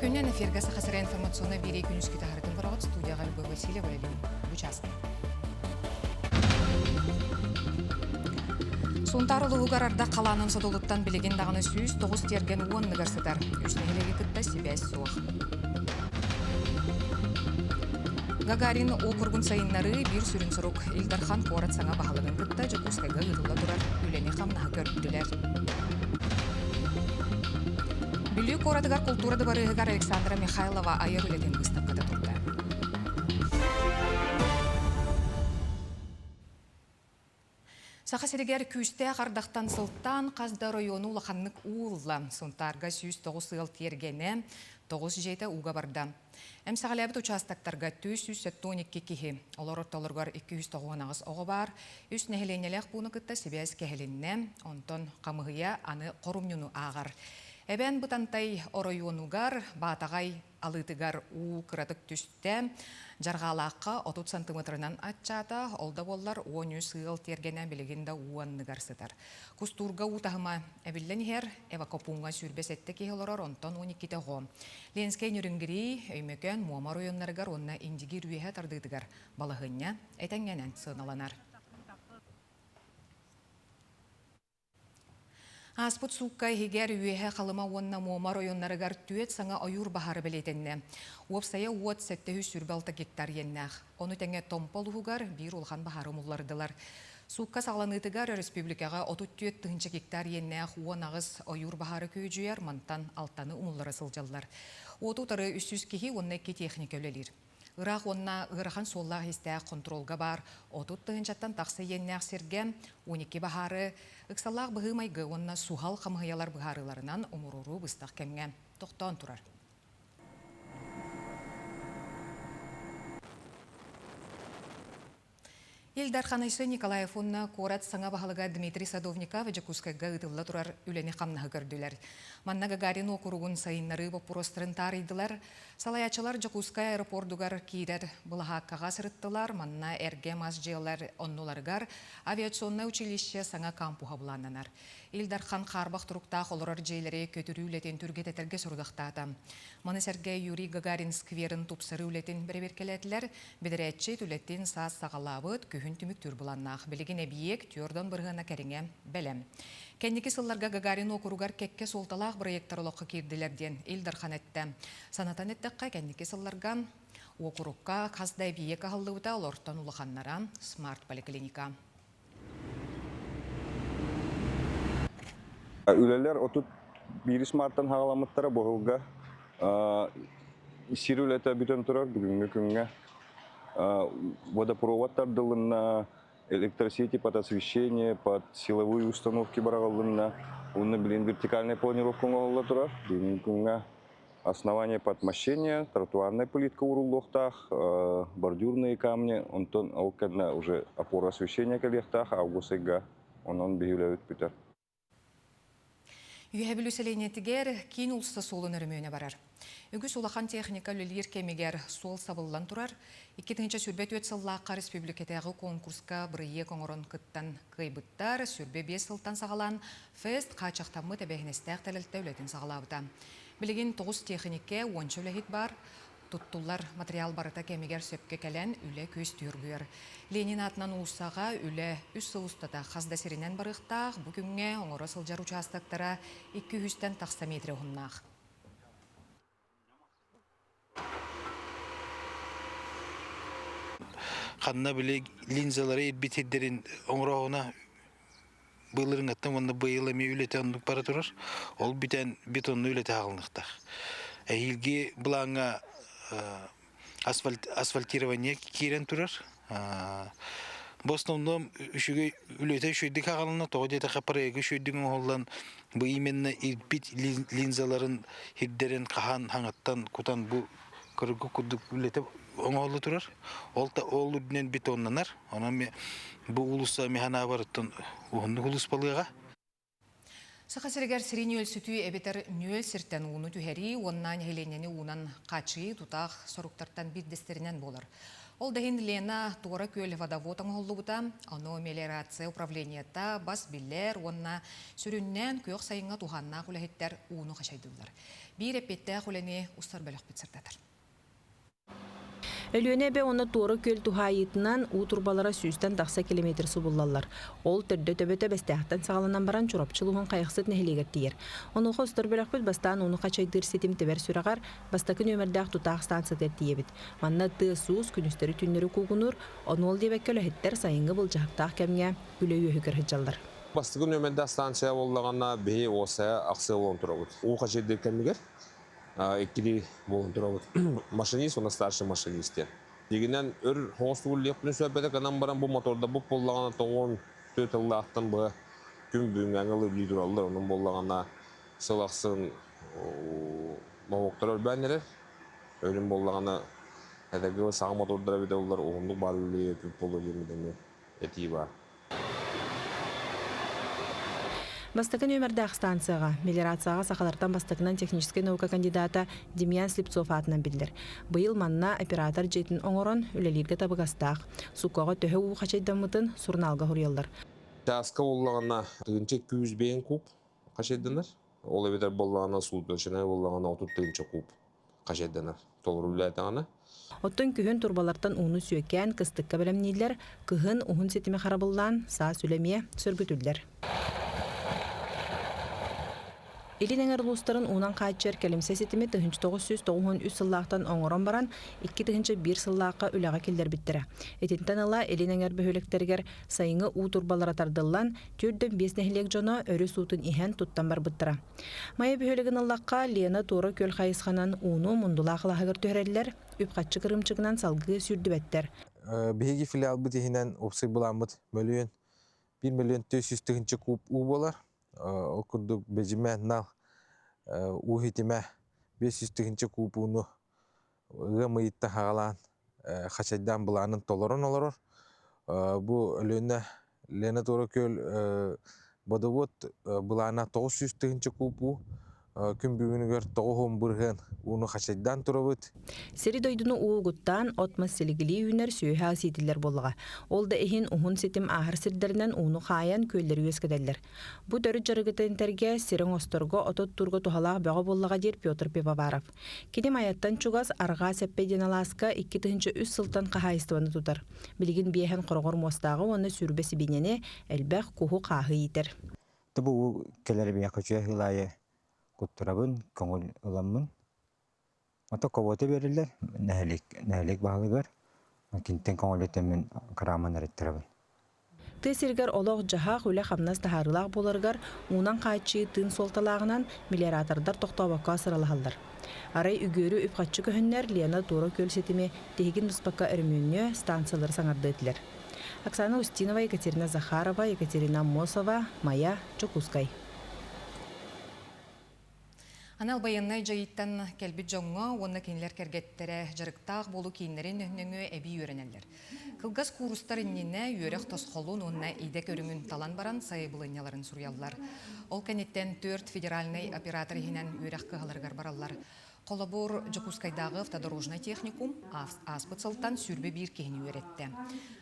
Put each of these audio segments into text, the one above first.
Үтүө күннэн эфиргэ Саха сирэ информационнай биэрии күнүскү таһаарытын көрөҕүт студияҕа Любовь Васильева үлэлиир. Бу чааска. Сунтаар улууһугар ардах халаанын содулуттан билигин даҕаны 109 тиэргэн уонныгар сытар. Үс нэһилиэги кытта сибээс суох. Гагарин уокуругун сайыннарыы биир сүрүн сорук. Ил Дархан куорат саҥа баһылыгын кытта Дьокуускайга ыытылла турар үлэни-хамнаһы көрдүлэр. Бүлүү куоратыгар култуура дыбарыаһыгар Александра Михайлова айар үлэтин быыстапката турда. Саха сиригэр күүстээх ардахтан сылтаан хас да оройуону улаханнык уу ылла. Сунтаарга 109 ыал тиэргэнэ, 9 дьиэтэ ууга барда. Эмсэҕэлээбит учаастактарга 472 киһи, олор ортолоругар 298 оҕо баар, үс нэһилиэнньэлээх пууну кытта сибээс кэһилиннэ, онтон хамыһыйа аны хорумньуну ааҕар. Эбээн Бытантай оройуонугар Баатаҕай алыытыгар уу кыратык түстэ, Дьарҕаалаахха 30 сантыметрынан аччаата, ол да буоллар 13 ыал тиэргэнэ билигин да уу анныгар сытар. Кустуурга уу таһыма эбиллэн иһэр, эвакопууҥҥа 27 киһи олорор, онтон 12-тэ оҕо. Ленскэй Ньүрүҥгирий, Өймөкөөн, Муома оройуоннарыгар уонна Индигиир үөһэ тардыытыгар балаһыанньа этэҥҥэнэн сыаналанар. Ааспыт суукка иһигэр Үөһэ Халыма уонна Муома оройуоннарыгар түөрт саҥа ойуур баһаара бэлиэтэннэ. Уопсайа уот 726 гектар иэннээх. Ону тэҥэ Томпо улууһугар биир улахан баһаары умуллардылар. Суукка саҕаланыытыгар өрөспүүбүлүкэҕэ 34 тыһыынча гектар иэннээх 18 ойуур баһаара күөдьүйэр, мантан алтаны умуллара сылдьаллар. Уоту утары 300 киһи уонна икки техника үлэлиир. Ыраах уонна ыарахан суоллаах-иистээх хонтуруолга баар 30 тыһыынчаттан тахса иэннээх сиргэ 12 баһаары ыксаллаах быһыы-майгы уонна суһал хамыһыйалар быһаарыыларынан умуруоруу быстах кэмҥэ тохтоон турар. Ил Дархан Айсен Николаев уонна куорат саҥа баһылыга Дмитрий Садовников Дьокуускайга ыытылла турар үлэни-хамнаһы көрдүлэр. Манна Гагарин уокуругун сайыннарыы боппуруостарын таарыйдылар. Салайааччылар Дьокуускай аэропордугар киирэр былаһааккаҕа сырыттылар. Манна эргэ мас дьиэлэр оннуларыгар авиационнай училище саҥа кампуһа былааннанар. Ил Дархан хаарбах туруктаах олорор дьиэлэри көтүрүү үлэтин түргэтэтэргэ сорудахтаата. Маны сэргэ Юрий Гагарин скверин тупсарыы үлэтин бэрэбиэркэлээтилэр. Бэдэрээтчит үлэтин саас саҕалаабыт, күһүн түмүктүүр былааннаах. Билигин эбийиэк түөрт бырыһыана кэриҥэ бэлэм. Кэнники сылларга Гагарин уокуругар кэккэ суолталаах бырайыактар олоххо киирдилэр диэн Ил Дархан эттэ. Санатан эттэххэ, кэнники сылларга уокурукка хас да эбийиэк аһыллыбыта, олортон улаханнара смарт-поликлиника. Үлэлэр 31 мартан хаҕаламмыттара бу сылга сир үлэтэ бүтэн турар бүгүҥҥү күҥҥэ водопровод тардылынна, электросети под освещение, под силовые установки быраҕыллынна, уонна билигин вертикальная планировка оҥоһулла турар. Бүгүҥҥү күҥҥэ Основание под мощение, тротуарная плитка ууруллуохтаах, бордюрные камни, онтон ол кэннэ уже опора освещения кэлиэхтээх август ыйга, онон биһи үлэбит бүтэр. Үөһэ Бүлүү сэлиэнньэтигэр киин уулусса суолун өрөмүөнэ барар. Үгүс улахан техника үлэлиир кэмигэр суол сабыллан турар. 2024 сыллаахха республикатааҕы конкурска бырайыак оҥорон кыттан кыайбыттар. 25 сылтан саҕалаан ФЭСТ хааччахтаммыт эбээһинэстээх тэрилтэ үлэтин саҕалаабыта. Билигин тоҕус тиэхиньикэ, уонча үлэһит баар. Туттуллар материал барыта кэмигэр сөпкө кэлэн, үлэ күөстүү оргуйар. Ленин аатынан уулуссаҕа үлэ үс сыл устата хас да сиринэн барыахтаах. Бу күҥҥэ оҥоро сылдьар учаастактара икки үстэн тахса метрэ уһуннаах. Ханна били линзалары ирбит сирдэрин оҥороһуна былырыҥҥаттан уонна быйыл эмиэ үлэтэ оннук бара турар. Ол бүтэн бетонну үлэтэ аҕалыныахтаах. Эһиилги былааҥҥа асфальт, асфальтирование киирэн турар. Бу основном үчүгэй үлэтэ үчүгэйдик аҕалына, тоҕо диэтэххэ проегы үчүгэйдик оҥоһуллан, бу именно ирбит линзаларын хирдэрин хаһан хаҥаттан кутан бу кыргы курдук үлэтэ оҥоһулла турар. Ол ол үрдүнэн бетоннанар. Онон бу уулусса механабарыттан уһуннук улууспалыаҕа. Саха сиригэр сири нүөлсүтүү эбэтэр нүөл сиртэн ууну түһэрии уонна нэһилиэнньэни уунан хааччыйыы тутаах соруктартан биирдэстэринэн буолар. Ол да иһин Лена Туора Күөл водовод оҥоһуллубута, ону мелиорация управлениета бас биллэр уонна сүрүннээн күөх сайыҥҥа туһааннаах үлэһиттэр ууну хачайдыыллар. Биир эппиэттээх үлэни устар бөлөхпүт сырдатар. Өлүөнэ эбэ уонна Туора Күөл туһаайыытынан уу турбалара сүүстэн тахса километр субуллаллар. Ол төрдө-төбөтө Бэстээхтэн саҕаланан баран Чурапчы улууһун Хайахсыт нэһилиэгэр тиийэр. Онуоха устар бөлөхпүт бастаан ууну хачайдыыр ситим тэбэр сүрэҕэр бастакы нүөмэрдээх тутаах станциятыгар тиийэбит. Манна тыас-уус күнүстэри-түүннэри куугунуур, ону ол диэбэккэ үлэһиттэр сайыҥҥы былдьаһыктаах кэмҥэ үлэ үөһүгэр сылдьаллар. Бастакы нүөмэрдээх станция буоллаҕына биһи уопсайа ахсыа буолан турабыт. Уу хачайдыыр кэмигэр иккилии буолан турабыт. Машинист уонна старший машинист диэн. Дьиҥинэн өр хоҥостууллуохпун сөп этэ гынан баран бу мотордорбут буоллаҕына тоҕуон түөрт тыллаахтан быһа күн бүгүҥҥэ ылыы тураллар. Онон буоллаҕына сыл ахсын моһуоктара өлбөөн эрэр. Өлүм буоллаҕына этэгэ саҥа мотордара эбитэ буоллар уһуннук баар үлэлиэ буолуо диэн эмиэ этии баар. Бастакы нүөмэрдээх станцияҕа мелиорацияҕа сахалартан бастакынан техническэй наука кандидата Демьян Слепцов аатынан биллэр. Быйыл манна оператор дьиэтин оҥорон үлэлииргэ табыгастаах. Суккаҕа төһө уу хачайдаммытын сурунаалга суруйаллар. Чааска буоллаҕына тыһыынча күүс бэйэн куб хачайданар. Ол эбэтэр буоллаҕына суточная буоллаҕына 30 тыһыынча куб хачайданар. Толору үлэлээтэҕинэ. Оттон күһүн турбалартан ууну сүөкээн кыстыкка бэлэмнииллэр, кыһын уһун ситими харабыллаан саас үлэ эмиэ сөргүтүллэр. Илин эҥэр улуустарын уунан хааччыйар кэлимсэ ситими 1993 сыллаахтан оҥорон баран, 2001 сыллаахха үлэҕэ киллэрбиттэрэ. Итинтэн ыла Илин эҥэр бөһүөлэктэригэр сайыҥҥы уу турбалара тардыллан, 45 нэһилиэк дьоно өрүс уутун иһэн туттан барбыттара. Майа бөһүөлэгин ыллахха, Лена Туора Күөл хайысханан ууну Мундулаах алааһыгар түһэрэллэр, үп-харчы кырыымчыгынан салгыы сүүрдүбэттэр. Биһиги филиалбыт иһинэн уопсай былааммыт мөлүйүөн 1 миллион 400 тыһыынча куб уу буолар. Ол курдук Бэдьимэ Нал уу ситимэ 500 тыһыынча куб ууну ыам ыйыттан саҕалаан хачайдаан былаанын толорон олорор. Бу Өлүөнэ Лена Туора Күөл водовод былаана 900 тыһыынча куб уу күн бүгүнүгэр 90% ууну хачайдаан турабыт. Сири-дойдуну уугуттаан, от-мас силигилии үүнэр сүөһү ас иитиллэр буоллаҕа. Ол да иһин уһун ситим ааһар сирдэринэн ууну хаайан күөллэри үөскэтэллэр. Бу төрүт дьарыгытын тэргэ сири оҥосторго, от оттуурга туһалаах бөҕө буоллаҕа диир Петр Пивоваров. Кини Майаттан чугас Арҕаа Сэппэ диэн алааска 2003 сылтан хаһаайыстыбаны тутар. Билигин биэһэн хороҕор муостааҕы уонна сүүрбэ сибиинньэни, элбэх куһу-хааһы иитэр. Бу уу кэлэр миэхэ үчүгэй сыл аайы куттарабын, көҥүл ыламмын. Ото кого-то берилэр нэһилиэк, нэһилиэк баһылыгар кинтэн көҥүлүтэммин кырааман эриттэрабын. Тыа сиригэр олох-дьаһах, үлэ-хамнас таһаарыылаах буоларыгар уунан хааччыйыы тыын суолталааҕынан мелиоратордар тохтообокко сыралаһаллар. Арай үгүөрү үп-харчы көһүннэр Лена Туора Күөл ситими тиһигин быспакка өрөмүөннүө, станциялары саҥардыа этилэр. Оксана Устинова, Екатерина Захарова, Екатерина Аммосова, Майа, Дьокуускай. Анал байыаннай дьайыыттан кэлбит дьоҥҥо уонна кинилэр кэргэттэрэ дьарыктаах буолуу кииннэрин нөҥүө эбии үөрэнэллэр. Кылгас куурустар иннинэ үөрэх тосхолун уонна идэ көрүҥүн талан баран сайабылыанньаларын суруйаллар. Ол кэнниттэн түөрт федеральнай оператор иһинэн үөрэх кыһаларыгар бараллар. Холобур, Дьокуускайдааҕы автодорожнай техникум ааспыт сылтан 21 киһини үөрэттэ.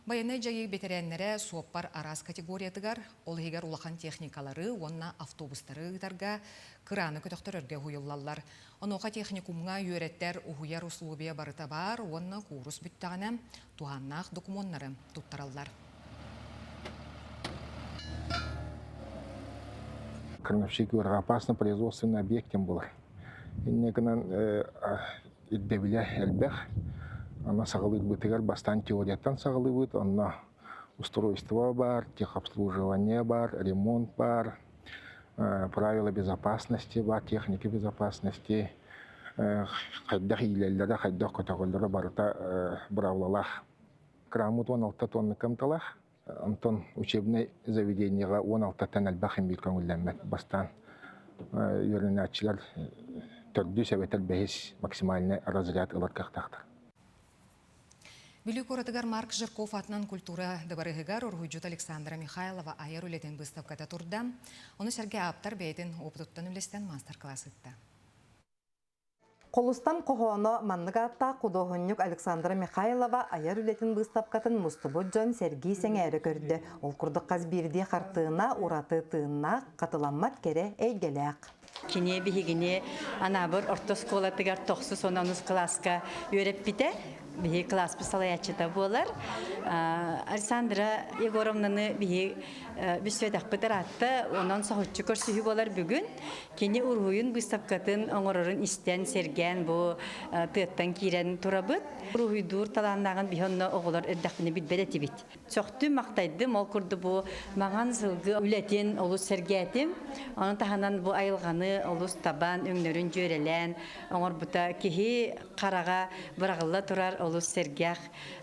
Байыаннай дьайыы бэтэрээннэрэ суоппар араас категориятыгар, ол иһигэр улахан техникалары уонна автобустары ыытарга кырааны көтөхтөрөргө уһуйуллаллар. Онуоха техникумҥа үөрэттэр уһуйар условия барыта баар уонна куурус бүттэҕинэ туһааннаах докумуоннары туттараллар. Крановщик опасно производственный объектем буолар. Инньэ гынан ирдэбилэ элбэх. Аны саҕалыырбытыгар бастаан теорияттан саҕалыыбыт, онно устройство баар, техобслуживание баар, ремонт баар, правила безопасности баар, техника безопасности, хайдах иилэллэрэ, хайдах көтөҕөллөрө барыта быраабылалаах. Краммыт 16 тонна кымталаах. Онтон учебнай заведениеҕа 16-тан элбэх имбиир көҥүллэммэт. Бастаан үөрэнээччилэр төрдүс эбэтэр бэһис максимальный разряд ылар кыахтаахтар. Бүлүү куоратыгар Марк Жирков атынан культура дыбарыһыгар уруһуйдьут Александра Михайлова айар үлэтин быыстапката турда. Ону сэргэ ааптар бэйэтин опытыттан үллэстэн маастар-класс ыытта. Холустан хоһооно маннык ааттаах худуоһунньук Александра Михайлова айар үлэтин быыстапкатын мустубут дьон сэргии сэҥээрэ көрдө. Ол курдук хас биирдии хартыына ураты тыыннаах, хатыламмат кэрэ эйгэлээх. Кини биһигини Анаабыр орто оскуолатыгар тохсус онус кылааска үөрэппитэ. Биһи кылааспыт салайааччыта буолар. Александра Егоровнаны биһи бүссүөтэхпит ыраатта, онон соһуччу көрсүһүү буолар бүгүн. Кини уруһуйун быыстапкатын оҥорорун истэн, сэргээн бу тыаттан киирэн турабыт. Уруһуйдуур талааннааҕын биһи онно оҕолор эрдэхпинэ билбэт этибит. Сөхтүм, махтайдым, ол курдук бу маҥан сылгы үлэтин олус сэргээтим. Ону таһынан бу айылҕаны олус табан, өҥнөрүн дьүөрэлээн оҥорбута киһи хараҕа быраҕылла турар олус сэргэх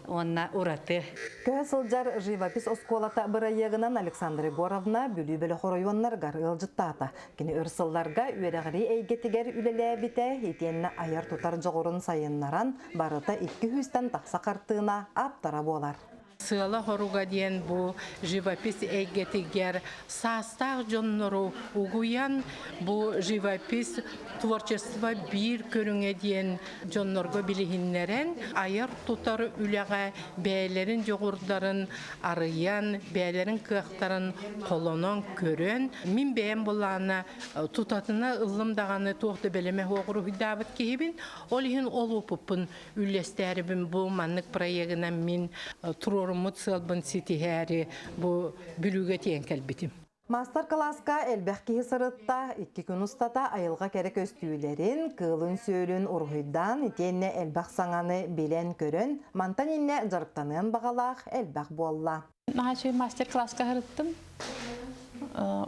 уонна ураты. Көһө сылдьар живопись оскуолата бырайыагынан Александра Егоровна Бүлүү бөлөх оройуоннарыгар ыалдьыттаата. Кини өр сылларга үөрэҕирии эйгэтигэр үлэлээбитэ, итиэннэ айар-тутар дьоҕурун сайыннаран, барыта 200-тэн тахса хартыына ааптара буолар. Сыала-хоруга диэн бу живопись эйгэтигэр саастаах дьоннору угуйан, бу живопись творчество биир көрүҥэ диэн дьоннорго билиһиннэрэн, айар-тутар үлэҕэ бэйэлэрин дьоҕурдарын арыйан, бэйэлэрин кыахтарын холонон көрөн, мин бэйэм былаана тутатына ыллым даҕаны туох да бэлэмэ суох уруһуйдаабыт киһибин. Ол иһин ол опыппын үллэстээрибин бу маннык проегынан мин туруоруммут сыалбын ситиһээри бу Бүлүүгэ тиийэн кэлбитим. Маастар-кылааска элбэх киһи сырытта, икки күн устата айылҕа кэрэ көстүүлэрин, кыылын-сүөлүн уруһуйдаан, итиэннэ элбэх саҥаны билэн-көрөн, мантан иннэ дьарыктаныан баҕалаах элбэх буолла. Наһаа үчүгэй мастер-класска сырыттым.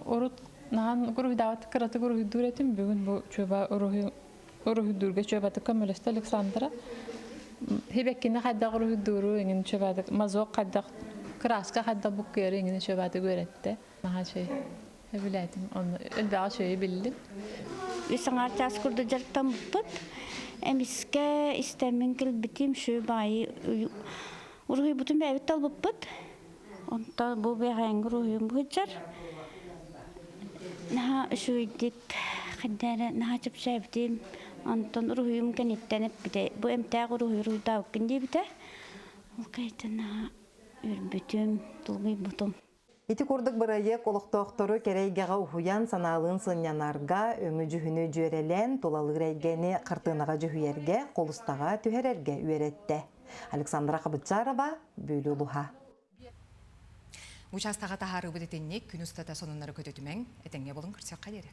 Урут наһаа уруһуйдаабыт кыратык уруһуйдуур этим. Бүгүн бу чуба уруһуй уруһуйдуурга чуобатык көмөлөстө Александра. Хибеккини хайдах уруһуйдууру иҥин чуобатык мазок хайдах краска хайдах буккуйары иҥин чуобатык үөрэттэ. Наһаа үчүгэй. Сөбүлээтим. Онно элбэҕи үчүгэйи биллим. Үс аҥаар чаас курдук дьарыктаммыппыт. Эмискэ истэммин кэлбитим, шү баайы уруһуйбутун бэйэбит талбыппыт. Онтон бу бэҕэҥҥи уруһуйум быһыдьар. Наһаа үчүгэйдик хайда эрэ наһаа чэпчээбитим. Онтон уруһуйум кэнниттэн эппитэ, бу эмтээх уруһуй уруһуйдаабыккын диэбитэ. Ол кэнниттэн наһаа үөрбүтүм, долгуйбутум. Ити курдук бырайыак олохтоохтору кэрэ эйгэҕэ уһуйан, санаалыын сынньанарга, өҥү-дьүһүнү дьүөрэлээн, тулалыыр эйгэни хартыынаҕа дьүһүйэргэ, холустаҕа түһэрэргэ үөрэттэ. Александра Хабытчарова, Бүлүү улуһа. Учаастаҕа таһаарыыбыт итинник күн устата сонуннары көтүтүмэҥ, этэҥҥэ булун көрсүөххэ диэри.